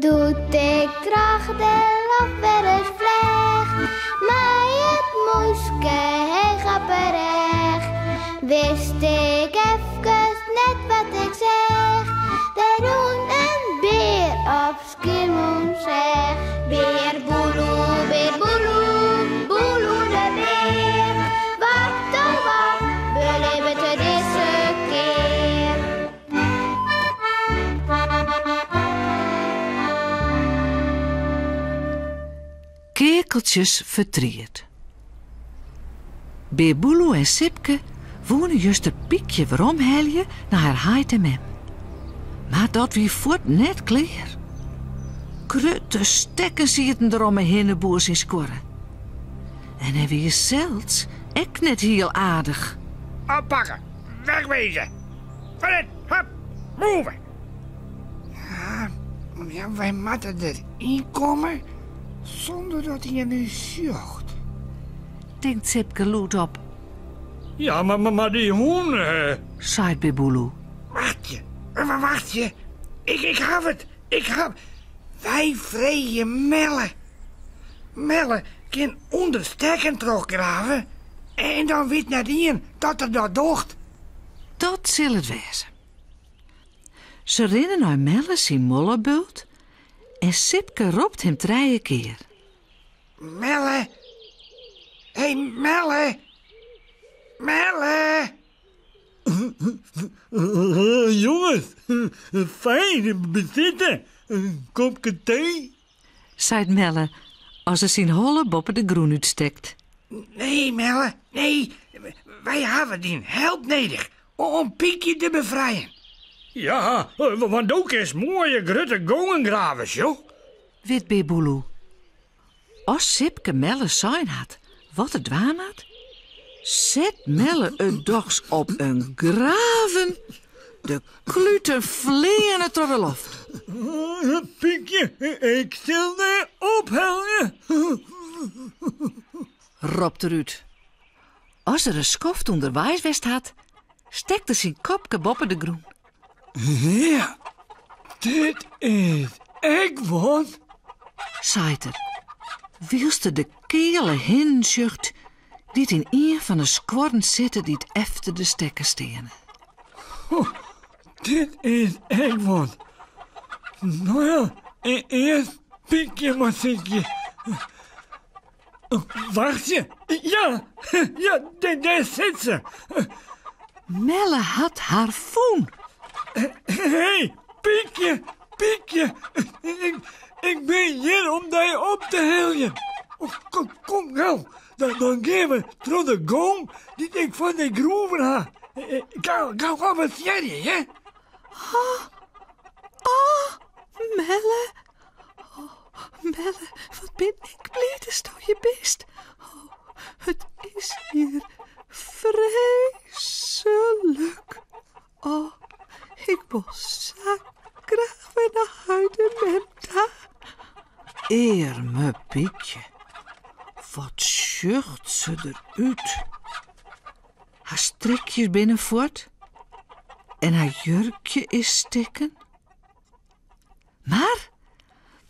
Doe't ik troch de loft wer ris fleach, mei it mûske heech op 'e rêch, wist ik efkes net wat ik seach. Der rûn in bear op Skiermûntseach. Bear Boeloe, bear Boeloe, Boeloe de bear. Wat oh wat belibbet er dizze kear? Keakeltsjes fertriet. Bear Boeloe en Sipke woene juster Pykje weromhelje nei har heit en mem. Mar dat wie fuort net klear. Grutte stekken sieten der om 'e hinneboer syn skuorre. En hy wie sels ek net hiel aardich. Oppakke, wegwezen! Vooruit, hup, move! Ja, ja, wy moatte deryn komme sûnder dat ien ús sjocht. Tinkt Sipke lûdop. Ja, mar, mar, mar dy hûn... Eh. Seit Bear Boeloe. Wachtsje, wachtsje. Ik, ik haw it, ik haw... Wy freegje Melle. Melle kin ûnder stekken trochgrave en dan wit net ien dat er dat docht. Dat sil it wêze. Se rinne nei Melle syn mollebult en Sipke ropt him trije kear. Melle! Hé, Melle! Melle! Jonges, fijn besite. In kopke tee? Seit Melle as er syn holle boppe de grûn útstekt. Nee, Melle, nee. Wy hawwe dyn help nedich om Pykje te befrijen. Ja, want do kinst moaie grutte gongen grave, sjoch. Wit Bear Boeloe. As Sipke Melle sein hat wat er dwaan moat, set Melle it dochs op in graven. De kluten fleane troch de loft. Pykje, ik sil dy ophelje! Ropt er út. As er in skoft ûnderweis west hat, stekt er syn kopke boppe de grûn. Ja, dit is ek wat, seit er, wylst er de keale hinnen sjocht dy't yn ien fan 'e skuorren sitte dy't efter de stekken steane. Dit is ek wat. No ja, earst Pykje mar sykje. Wachtsje, ja, ja, dêr sit se. Melle hat har fûn. Hé, Pykje, Pykje, ik bin hjir om dy op te heljen. Kom, kom gau, dan, dan gean we troch de gong dy't ik foar dy groeven ha. Gau, gau avansearje, hè? Oh, oh, Melle. Oh, Melle, wat bin ik bliid datsto hjir bist. Oh, it is hjir freeslik. Oh, ik wol sa graach wer nei heit en mem ta. Earme Pykje, wat sjocht se derút. Har strikjes binne fuort en har jurkje is stikken. Mar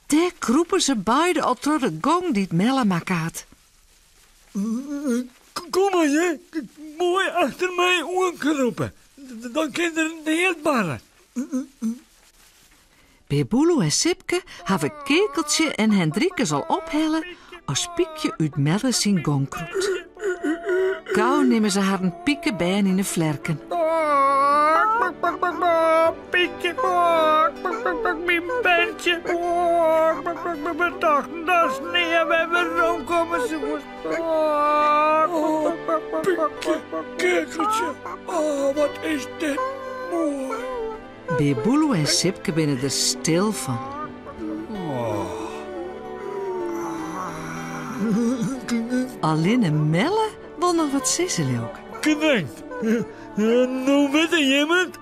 dêr krûpe se beide al troch de gong dy't Melle makke hat. Kom mar, hear. Moai achter my oankrûpe. Dan kin der neat barre. Bear Boeloe en Sipke hawwe Keakeltsje en Hendrikus al ophelle as Pykje út Melle syn gong krûpt. Gau nimme se harren pikebern yn 'e flerken. Pykje, myn berntsje. We tochten datst nea wer weromkomme soest. Pykje, Keakeltsje, oh, wat is dit moai. Bear Boeloe en Sipke binne der stil fan. Allinne Melle wol noch wat sizze, leau 'k. Bedankt. No witte jimme it.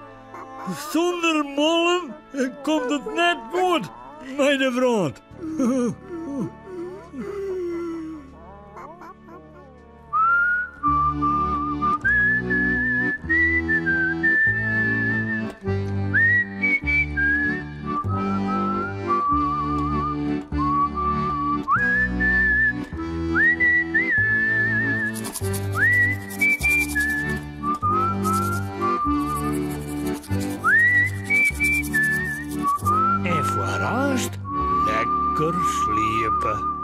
Sûnder mollen komt it net goed mei de wrâld. aanst lekker sliepe.